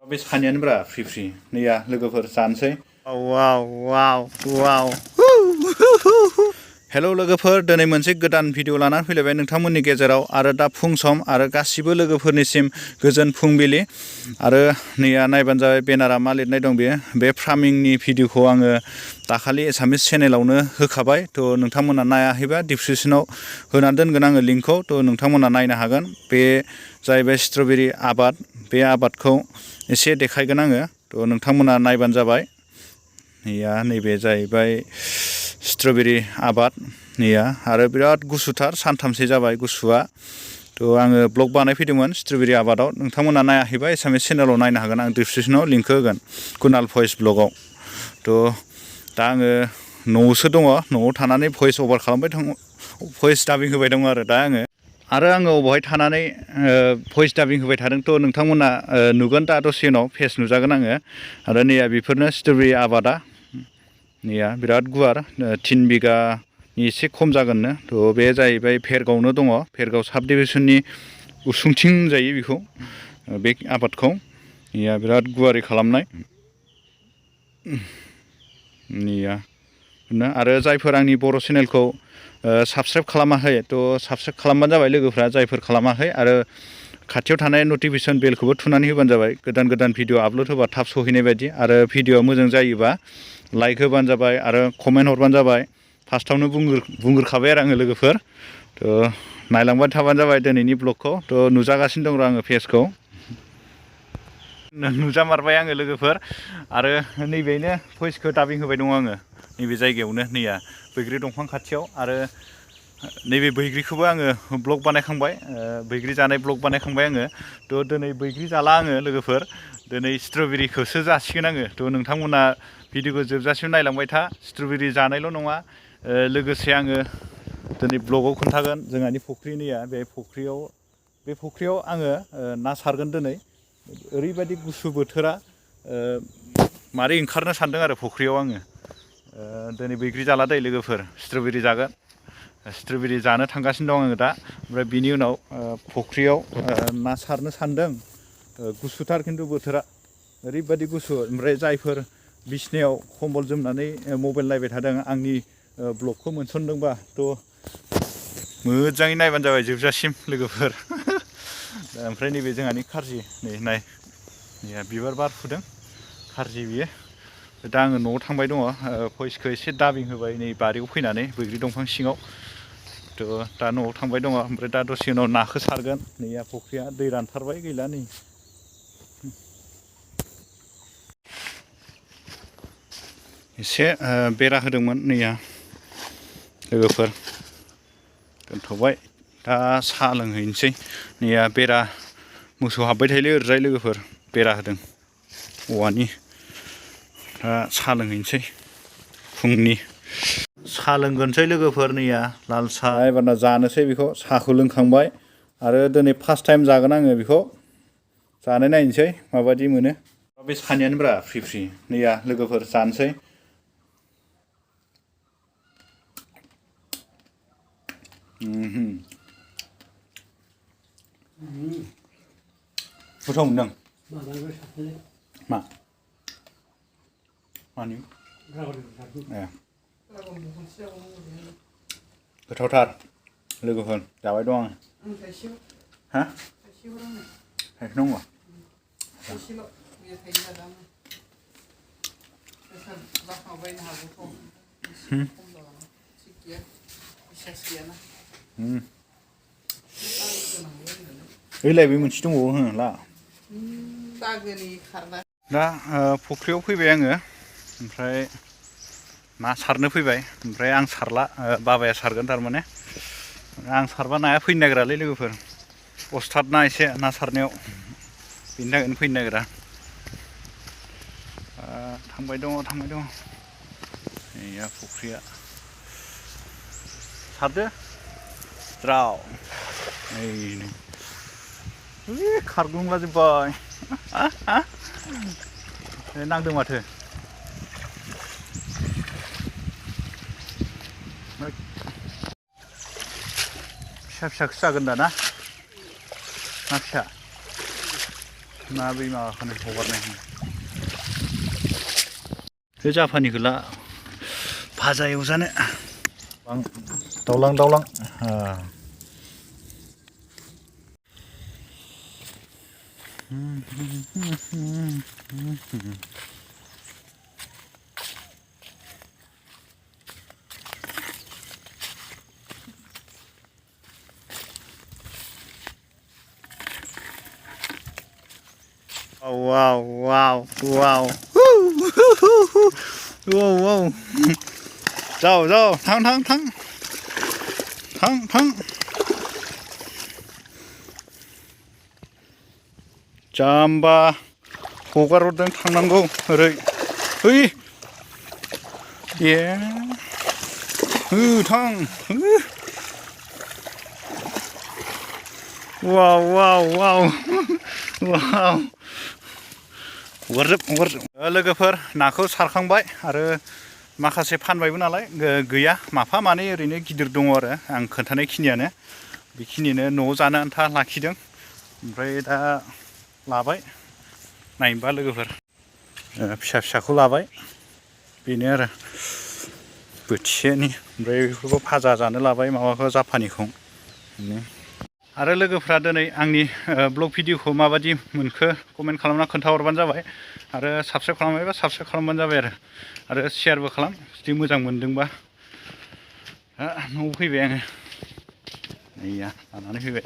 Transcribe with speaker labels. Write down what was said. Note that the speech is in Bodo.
Speaker 1: बे सानियानोब्रा फ्रि फ्रि नैया लोगोफोर जानोसै
Speaker 2: वाव वाव वाव
Speaker 1: हेल' लोगोफोर दिनै मोनसे गोदान भिडिअ लानानै फैलायबाय नोंथांमोननि गेजेराव आरो दा फुं सम आरो गासिबो लोगोफोरनिसिम गोजोन फुंबिलि आरो नैया नायबानो जाबाय बेनारा मा लिरनाय दं बेयो बे फार्मिंनि भिडिअखौ आङो दाखालि एसामिस चेनेलावनो होखाबाय थ' नोंथांमोना नायाखैबा डिसक्रिपसनाव होनानै दोनगोन आङो लिंकखौ थ' नोंथांमोना नायनो हागोन बे जाहैबाय स्ट्रबेरि आबाद बे आबादखौ एसे देखायगोन आङो थ' नोंथांमोना नायबानो जाबाय नैया नैबे जाहैबाय स्ट्रबेरि आबाद नैया आरो बिराद गुसुथार सानथामसो जाबाय गुसुआ थ' आङो ब्लग बानायफैदोंमोन स्ट्रबेरि आबादाव नोंथांमोना नायाखैबा एसामिस चेनेलाव नायनो हागोन आं डिसक्रिपसनाव लिंकखौ होगोन कुनाल भइस ब्लगाव थ' दा आङो न'आवसो दङ न'आव थानानै भइस अभार खालामबाय दङ भइस डाबिं होबाय दङ आरो आङो अबावहाय थानानै भइस डाबिं होबाय थादों थ' नोंथांमोना नुगोन दा दसे उनाव फेस नुजागोन आङो आरो नैया बेफोरनो स्ट्रबेरि आबादा नैया बिराद गुवार 3 बिगानि एसे खम जागोननो थ' बे जाहैबाय भेरगावनो दङ भेरगाव साब डिभिसननि उसुंथिं जायो बेखौ बे आबादखौ नैया बिराद गुवारै खालामनाय नैया आरो जायफोर आंनि बर' चेनेलखौ साबस्क्राइब खालामाखै थ' साबस्क्राइब खालामबानो जाबाय लोगोफ्रा जायफोर खालामाखै आरो खाथियाव थानाय नटिफिकेसन बेलखौबो थुनानै होबानो जाबाय गोदान गोदान भिडिअ आपल'ड होबा थाब सहैनाय बायदि आरो भिडिअआ मोजां जायोबा लाइक होबानो जाबाय आरो कमेन्ट हरबानो जाबाय फार्स्टआवनो बुंग्रोखाबाय आरो आङो लोगोफोर थ' नायलांबाय थाबानो जाबाय दिनैनि ब्लगखौ थ' नुजागासिनो दं र' आङो फेसखौ नुजामारबाय आङो लोगोफोर आरो नैबेनो भइसखौ डाबिं होबाय दङ आङो नैबे जायगायावनो नैया बैग्रि दंफां खाथियाव आरो नैबे बैग्रिखौबो आङो ब्लग बानायखांबाय बैग्रि जानाय ब्लग बानायखांबाय आङो थ' दिनै बैग्रि जाला आङो लोगोफोर दिनै स्ट्रबेरिखौसो जासिगोन आङो थ' नोंथांमोना भिडिअखौ जोबजासिम नायलांबाय था स्ट्रबेरि जानायल' नङा लोगोसे आङो दिनै ब्लगाव खोन्थागोन जोंहानि फुख्रि नैया बे फुख्रियाव आङो ना सारगोन दिनै ओरैबायदि गुसु बोथोरा मारै ओंखारनो सानदों आरो फुख्रियाव आङो दिनै बैग्रि जाला दै लोगोफोर स्ट्रबेरि जागोन स्ट्रबेरि जानो थांगासिनो दं आङो दा ओमफ्राय बिनि उनाव फुख्रियाव ना सारनो सानदों गुसुथार खिन्थु बोथोरा ओरैबायदि गुसु ओमफ्राय जायफोर बिसनायाव कम्बल जोमनानै मबाइल नायबाय थादों आंनि ब्लगखौ मोनसनदोंबा थ' मोजाङै नायबानो जाबाय जोबजासिम लोगोफोर ओमफ्राय नैबे जोंहानि खारजि नै बिबार बारफुदों खारजि बियो दा आङो न'आव थांबाय दङ भइसखौ एसे डाबिं होबाय नै बारियाव फैनानै बैग्रि दंफां सिङाव थ' दा न'आव थांबाय दङ ओमफ्राय दा दसे उनाव नाखौ सारगोन नैया फुख्रिया दै रानथारबाय गैला नै एसे बेरा होदोंमोन नैया लोगोफोर दोनथ'बाय दा साहा लोंहैनोसै नैया बेरा मोसौ हाबबाय थायोलै ओरैजाय लोगोफोर बेरा होदों औवानि दा साहा लोंहैनोसै फुंनि साहा लोंगोनसै लोगोफोर नैया लाल साहा एबारना जानोसै बेखौ साहाखौ लोंखांबाय आरो दिनै फार्स्ट टाइम जागोन आङो बेखौ जानाय नायनोसै माबायदि मोनो बे सानियानोब्रा फ्रि फ्रि नैया लोगोफोर जानोसै गोथाव मोनदों मा मानि ए गोथावथार लोगोफोर जाबाय दं आं हा थाइसे नांगौ ओइलाय बे मोनसे दंबावो होनला दा फुख्रियाव फैबाय आङो ओमफ्राय ना सारनो फैबाय ओमफ्राय आं सारला बाबाया सारगोन थारमाने आं सारबा नाया फैनो नागिरालै लोगोफोर अस्ताद ना एसे ना सारनायाव बेनि थाखायनो फैनो नागिरा थांबाय दङ नैया फुख्रिया सारदो ज्राव नै खारग्लुंलाजोब्बाय नांदों माथो फिसा फिसाखौसो जागोन दा ना फिसा ना बै माबाखौनो हगारनाय बे जापानिखौला भाजा एवजानो दावलां दावलां
Speaker 2: Wow, wow, wow. Wow, wow.
Speaker 1: जाव जाव थां थां थां थां थां जाम्बा हगारहरदों थांनांगौ ओरै है ए थां
Speaker 2: Wow, wow, wow.
Speaker 1: wow हगारजोब लोगोफोर नाखौ सारखांबाय आरो माखासे फानबायबो नालाय गैया माफा मानै ओरैनो गिदिर दङ आरो आं खोन्थानाय खिनियानो बेखिनिनो न'आव जानो आन्था लाखिदों ओमफ्राय दा लाबाय नायनोबा लोगोफोर फिसा फिसाखौ लाबाय बेनो आरो बोथिसेनि ओमफ्राय बेफोरखौ भाजा जानो लाबाय माबाखौ जापानिखौ आरो लोगोफ्रा दिनै आंनि ब्लग भिडिअखौ माबायदि मोनखो कमेन्ट खालामना खोन्थाहरबानो जाबाय आरो साबस्क्राइब खालामाखैबा साबस्क्राइब खालामबानो जाबाय आरो शेयारबो खालाम जुदि मोजां मोनदोंबा न'आव फैबाय आङो नैया लानानै फैबाय